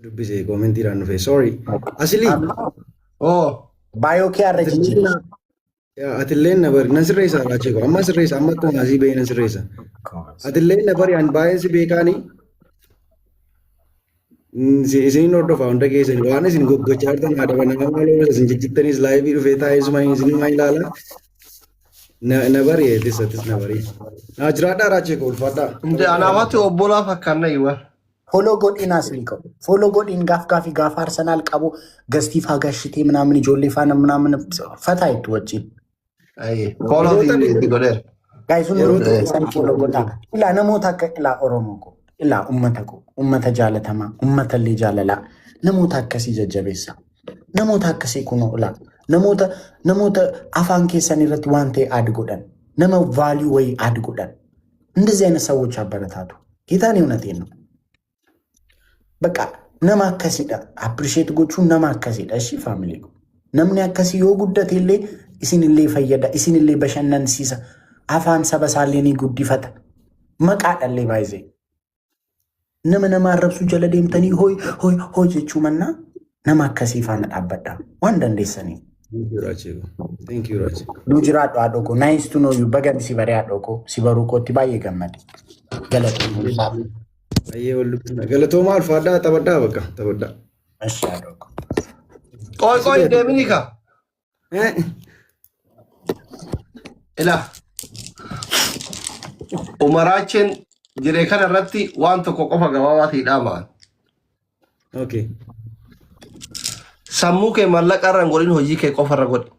Dubbise commentiidhaan dhufe. Sorry. Asilii. Oh. Bio kee har'a jijjiiri. Atilleen na bari. Nan sirreessa, Raachee koo. Amma sirreessa. Amma akkuma asii bahee nan sirreessa. Atilleen na bari, an baay'een si beekaani. Isinin hordofa hunda keessan, waan isin goggochaa jirtan haadha banaa maaloo isin jijjittanis live dhufee taa'ee suma isinuma ilaala. Na bari, eetis atis na bari. Naa jiraadhaa, Raachee koo, ulfaadhaa. Hindi anaafatti obbolaa fakkaanna iwwan. Follow godhiin, Aslii qabu. Follow godhiin, gaaf gaafii gaafa Arsenaal qabu guestii faa gashitee ምናምን ijoollee faana ምናምን fataa itti wajjin. Follow itti godheera. Guys, hundi Yeroo keessan follow godhaa. Ilaa, namoota akka, ilaa, Oromoo koo, ilaa uummata koo, uummata jaalatamaa, uummata illee jaalalaa, namoota akkasii jajjabeessa. Namoota akkasii kunoo, ilaa, namoota afaan keessan irratti waan ta'e add godhan, nama value wayii add godhan. እንደዚህ አይነት ሰዎች አበረታቱ። ጌታን እውነቴን ነው። በቃ nama akkasiidha. Appreciate gochuun nama akkasiidha. እሺ family, namni akkasii yoo guddate illee isinillee fayyada, isinillee bashannansiisa. Afaan saba isaallee ni guddifata. Maqaadhallee baay'ee. Nama nama arrabsuu jala deemtanii hoy hoy hoy jechuu mannaa nama akkasii faana dhaabbadha. Waan dandeessanii. Thank you, Raachee koo. Thank you, Raachee. Nu jiraadhu, haadhoo koo. Nice to know you. Bagan si baree, haadhoo koo. Si baruu kootti baay'ee gammade. Galatoomii. Baay'ee wal dubbisna. Galatoomaa, ulfaadhaa, taphadhaa, bakka taphadhaa. እሺ haadhoo koo. Qoy qoy, deemini ka. Ilaa. Umaraacheen jiree kana irratti waan tokko qofa gabaabaatii dhaamaan. Okay. Sammuu kee mallaqa irra hin godhin, hojii kee qofa irra godhi.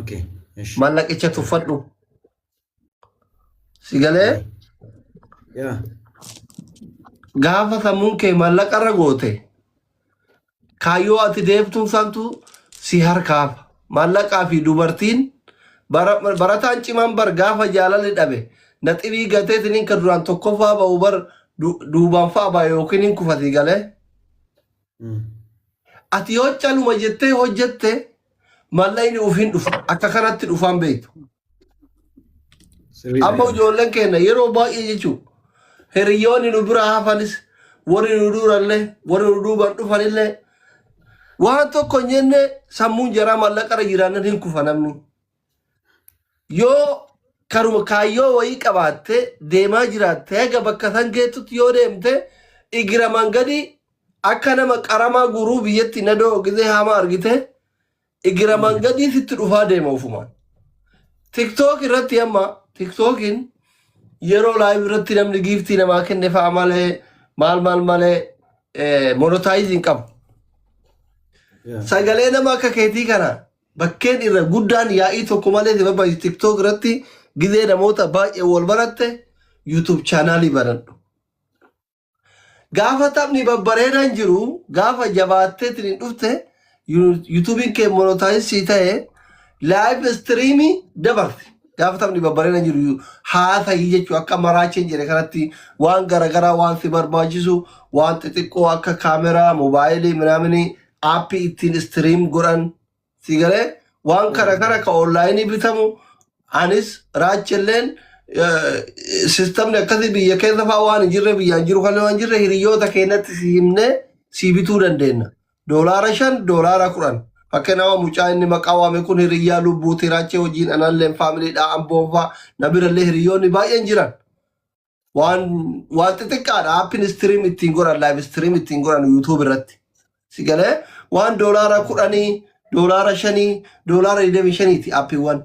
Okay. እሺ. Mallaqicha tuffadhu. Si galee? Yaa. Gaafa sammuun kee mallaqa irra goote, kaayyoo ati deemtuun santu si harkaafa. Mallaqaa fi dubartiin barataan cimaan bar gaafa jaalalli dhabe naxibii gateetiin ka duraan tokkoffaa ba'u bar duubaan fa'a ba'a yookiin hin kufati galee. Ati yoo caluma jettee hojjette, mallaqni ufiin dhufa. Akka kanatti dhufaan beektu. Sirriidha. Amma ijoolleen keenya yeroo baay'ee jechuun hiriyoonni nu bira hafanis, warri nu durallee, warri nu duuban dhufanillee, waan tokko hin jenne, sammuun jaraa mallaqarra jiraannan hin kufa namni. Yoo karuma kaayyoo wayii qabaatte deemaa jiraatte, haga bakka san geettutti yoo deemte, igiraman gadi akka nama qaramaa guruu biyyatti nadoo gizee hamaa argite, igiraman gadii sitti dhufaa deema ofumaan. TikTok irratti, amma TikTokin yeroo live irratti namni giftii namaa kenne fa'a malee, maal maal malee, monetize hin qabu. Sagalee nama akka keetii kana bakkeen irra guddaan yaa'ii tokko malee si barbaachisu TikTok irratti gizee namoota baay'ee wal baratte, YouTube channelii banadhu. Gaafa taphni babbareedaan jiru, gaafa jabaatteetiin hin dhufte, YouTubeiin kee monetize ta'e, live streamii dabarsi. Gaafa taphni babbareedaan jiru haasayii jechuun akka maraacheen jedhe kanatti waan garaagaraa, waan si barbaachisu, waan xixiqqoo akka kaameraa, moobaayilii, minaaminii, appii ittiin stream godhan si galee, waan kana kana ka onlineii bitamu, anis raachelleen systemni akkasii biyya keessa fa'aa waan hin jirre, biyyaan jiru kan waan hin jirre, hiriyoota keenyatti si himnee si bituu dandeenya. $5, $10. Fakkeenyaaf mucaa inni maqaa waame kun hiriyyaa lubbuuti, raachee hojiin analleen familydha, amboon fa'aa na birallee hiriyoonni baay'een jiran. Waan xixiqqaadha appiin stream ittiin godhan, live stream ittiin godhan YouTube irratti. Si galee, waan $10, $5, $25ti appiiwwan.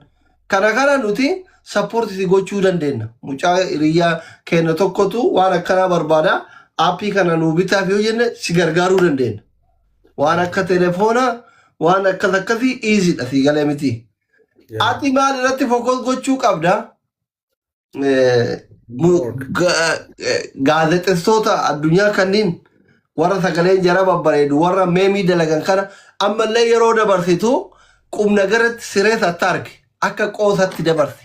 Kana nuti support gochuu dandeenya. Mucaa hiriyyaa keenya tokkotu waan akkanaa barbaada. Appii kana nuu bitaaf yoo jenne, si gargaaruu dandeenya. Waan akka telefoonaa, waan akkas akkasii easydha, si galee miti. Ati maal irratti focus gochuu qabda? Gaazexeessitoota addunyaa kanneen warra sagaleen jara babbareedu, warra memeii dalagan kana ammallee yeroo dabarsitu qubna garatti siree arge akka qoosatti dabarsi.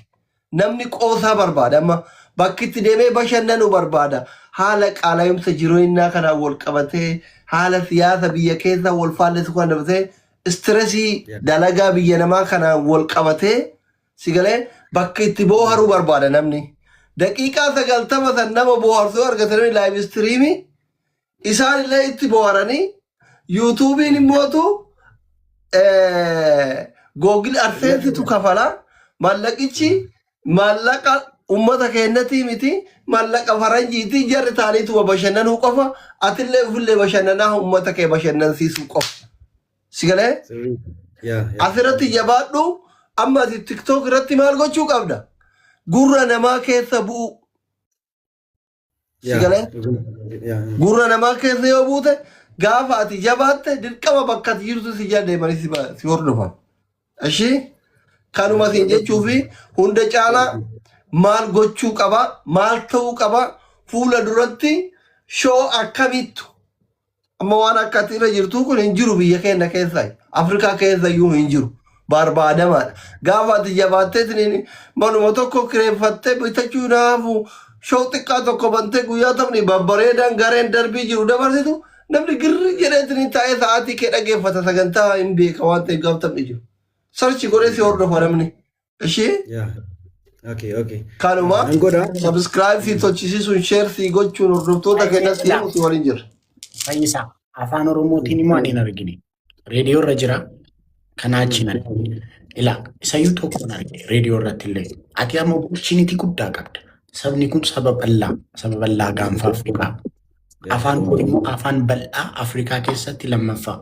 Namni qoosaa barbaada, amma bakki itti deemee bashannanu barbaada. Haala qaala'insa jireenyaa kanaan wal qabatee, haala siyaasa biyya keessa wal faallessu kan dabalatee, stressii dalagaa biyya namaa kanaan wal qabatee, si galee, bakka itti booharuu barbaada namni. Daqiiqaa 90 san nama booharsuu argatanii live streamii. Isaan illee itti bohaaranii, YouTubeiin immootu Google AdSensetu kafala. Maallaqichi maallaqa ummata keenyatii miti, maallaqa faranjiiti. Jarri taaniituma bashannanuu qofa. Atillee ufillee bashannanaa, ummata kee bashannansiisuu qofa. Si galee? Sirrii. Yaa. Asirratti jabaadhu. Amma ati TikTok irratti maal gochuu qabda? Gurra namaa keessa bu'u. Si galee? Yaa. Gurra namaa keessa yoo buute, gaafa ati jabaatte, dirqama bakka ati jirtu si jala deemanii si hordofan. Ishii kanuma siin jechuu fi hunda caalaa maal gochuu qaba, maal ta'uu qaba, fuula duratti show akkamittu? Amma waan akka ati irra jirtu kun hin jiru biyya keenya keessa, Afrikaa keessa iyyuu hin jiru. Barbaadamaadha. Gaafa ati jabaattee manuma tokko kireeffattee bitachuu naafu, show xiqqaa tokko bantee, guyyaa taphni babbareedaan gareen darbii jiru dabarsitu, namni girri jedheetiin taa'ee sa'aatii kee dhageeffata. Sagantaa hin beeka waan ta'eef, gaafa taphni jiru. Search godhee si hordofa namni. Ishee Yaa. Okay. kanuma. Nan godha. Subscribe si tolchisiisuun, share si gochuun, hordoftoota keenyatti himu, si waliin jira. Fayyisaa, afaan Oromootiin immoo ani hin argine. Reediyoo irra jira. Kanaa achi nan. Ilaa, isayyuu tokko hin argine reediyoo irratti illee. Ati amma opportunity guddaa qabda. Sabni kun saba bal'aa, saba bal'aa gaanfa Afrikaa. Afaan kun immoo afaan bal'aa Afrikaa keessatti lammaffaa.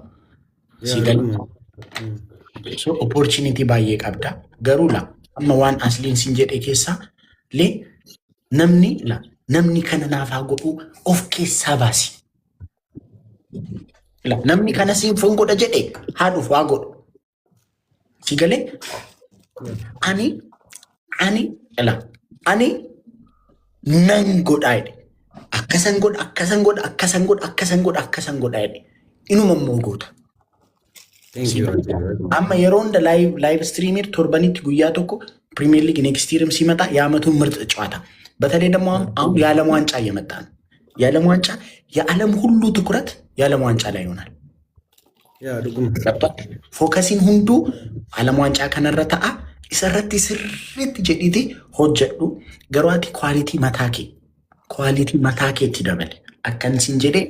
Si gala. So opportunity baay'ee qabda. Garuu la, amma waan asliin sin jedhe keessaa lee, namni la, namni kana naaf haa godhu of keessaa baasi. La, namni kana siin foon godha jedhe haa dhufu, haa godhu. Si galee? Ani la, ani nan godhaa jedhe. Akkasan godha, akkasan godha, akkasan godha, akkasan godha, akkasan godha jedhe. Inuma immoo goota. Thank you. Amma yeroo hunda live streamer torbanitti guyyaa tokko Premier League next yearም ሲመጣ የአመቱ ምርጥ ጨዋታ፣ በተለይ ደግሞ አሁን የዓለም ዋንጫ እየመጣ ነው። የዓለም ዋንጫ፣ የዓለም ሁሉ ትኩረት የዓለም ዋንጫ ላይ ይሆናል። Yaa, dhuguma. ገብቷል። Focusiin hunduu ዓለም ዋንጫ kanarra ta'a. Isarratti sirriitti jedhiiti hojjedhu. Garuu ati quality mataa keetti dabale. Akkan siin jedhee,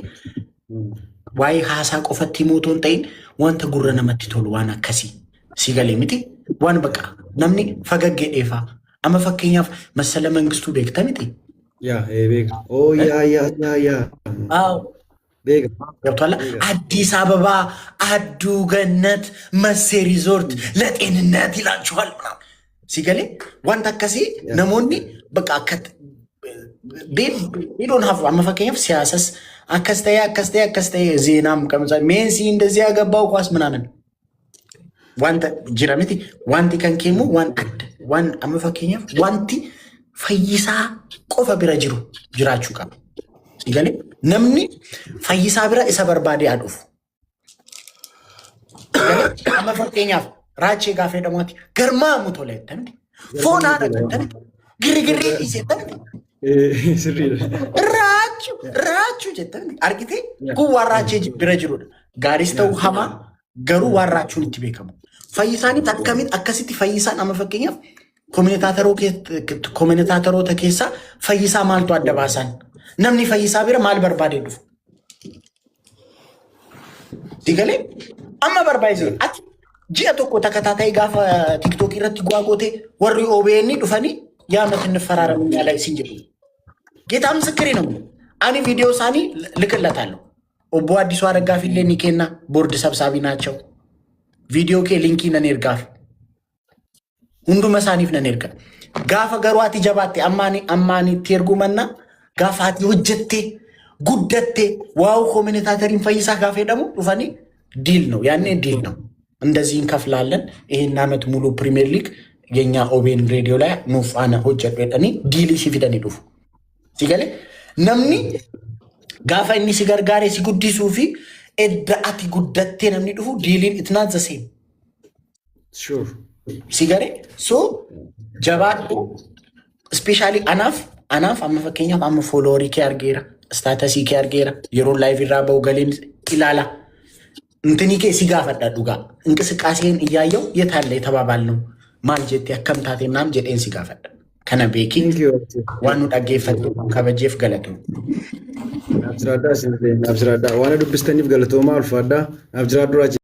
waa'ee haasaa qofatti himuu otoo hin ta'in, wanta gurra namatti tolu, waan akkasii si galee miti, waan baqa namni fagaggee dheefaa. Amma fakkeenyaaf Massala Mangistuu beekta miti? Yaa, beeka. Oh, yaa, yaa, yaa, yaa. አዎ። Beeka. ገብቷል። አዲስ አበባ አዱ ገነት መሴ ሪዞርት ለጤንነት ይላችኋል ምናምን si galee, wanta akkasii namoonni በቃ they don't have. Amma fakkeenyaaf siyaasas akkas ta'e, akkas ta'e, akkas ta'e, ዜናም ከምሳ ሜሲ እንደዚህ ያገባው ኳስ ምናምን wanta jira miti. Wanti kan keemmoo waan adda, waan amma fakkeenyaaf wanti Fayyisaa qofa bira jiru jiraachuu qaba. Si galee? Namni Fayyisaa bira isa barbaadee haa dhufu. Amma fakkeenyaaf Raachee gaafa jedhamu garmaamu tola jettamti. Foon haadha jettamti. Girrigirrii dhiise jettamti. Sirriidha. Raachuu, raachuu jettamti. Argitee, kun waan Raachee bira jirudha. Gaariis ta'u hamaa, garuu waan Raachuun itti beekamu. Fayyisaanis akkamitti akkasitti Fayyisaan amma fakkeenyaaf commentatoroota keessaa Fayyisaa maaltu adda baasan? Namni Fayyisaa bira maal barbaadee dhufu? Si galee? Amma barbaachise ati ji'a tokko ተከታታይ gaafa TikTok irratti gu'aa goote, warri OBN dhufanii የዓመት እንፈራረም እኛ ላይ ሲን jedhu. ጌታ ምስክሬ ነው። Ani viidiyoo isaanii ልክለታለሁ። Obbo Addisuu Araggaaf illee ni kenna, ቦርድ ሰብሳቢ ናቸው። Viidiyoo kee linkii nan ergaaf. Hunduma isaaniif nan erga. Gaafa garuu ati jabaatte, ammaani itti erguu mannaa, gaafa ati hojjettee guddatte, wow, commentatoriin Fayyisaa gaafa jedhamu dhufanii deal ነው፣ ያኔ deal ነው። እንደዚህ እንከፍላለን፣ ይሄን ዓመት ሙሉ Premier League የኛ OBN ሬዲዮ ላይ nuuf faana hojjedhu jedhanii dealii si fidanii dhufu. Si galee? Namni gaafa inni si gargaaree si guddisuu fi edda ati guddattee namni dhufu, dealiin it's not the same. Sure. Si galee? So jabaadhu. Especially anaaf amma fakkeenyaaf amma followerii kee argeera, statusii kee argeera, yeroo live irraa ba'u galeen ilaala. Intinii kee si gaafadha dhugaa. እንቅስቃሴን እያየው የት አለ የተባባልነው፣ maal jettee, akkam taate ምናምን jedheen si gaafadha. Kana beeki. Thank you. Waan nu dhaggeeffatteef kabajeef galatu. Naaf jiraadhaa isin, naaf jiraadhaa. Waan dubbistaniif galatoomaa, ulfaadhaa. Naaf jiraadhu, Raachee.